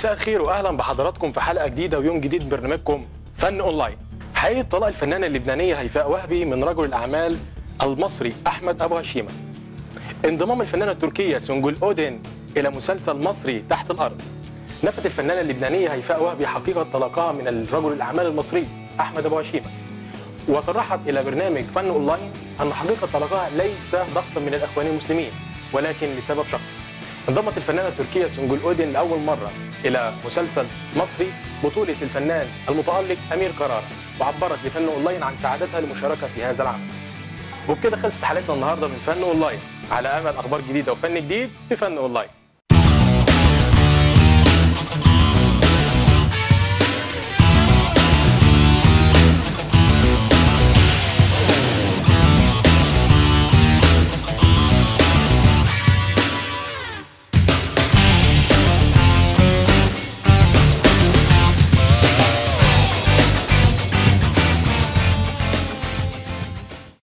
مساء الخير واهلا بحضراتكم في حلقة جديدة ويوم جديد برنامجكم فن اونلاين. حقيقة طلاق الفنانة اللبنانية هيفاء وهبي من رجل الاعمال المصري احمد ابو هشيمه. انضمام الفنانة التركية سونجول اودين الى مسلسل مصري تحت الارض. نفت الفنانة اللبنانية هيفاء وهبي حقيقة طلاقها من الرجل الاعمال المصري احمد ابو هشيمه. وصرحت الى برنامج فن اونلاين ان حقيقة طلاقها ليس ضغطا من الاخوان المسلمين ولكن لسبب شخصي. انضمت الفنانة التركية سونجول اودين لاول مرة الى مسلسل مصري بطوله الفنان المتالق امير كرارة، وعبرت لفن اونلاين عن سعادتها للمشاركة في هذا العمل. وبكده خلصت حلقتنا النهارده من فن اونلاين، على امل اخبار جديدة وفن جديد في فن اونلاين.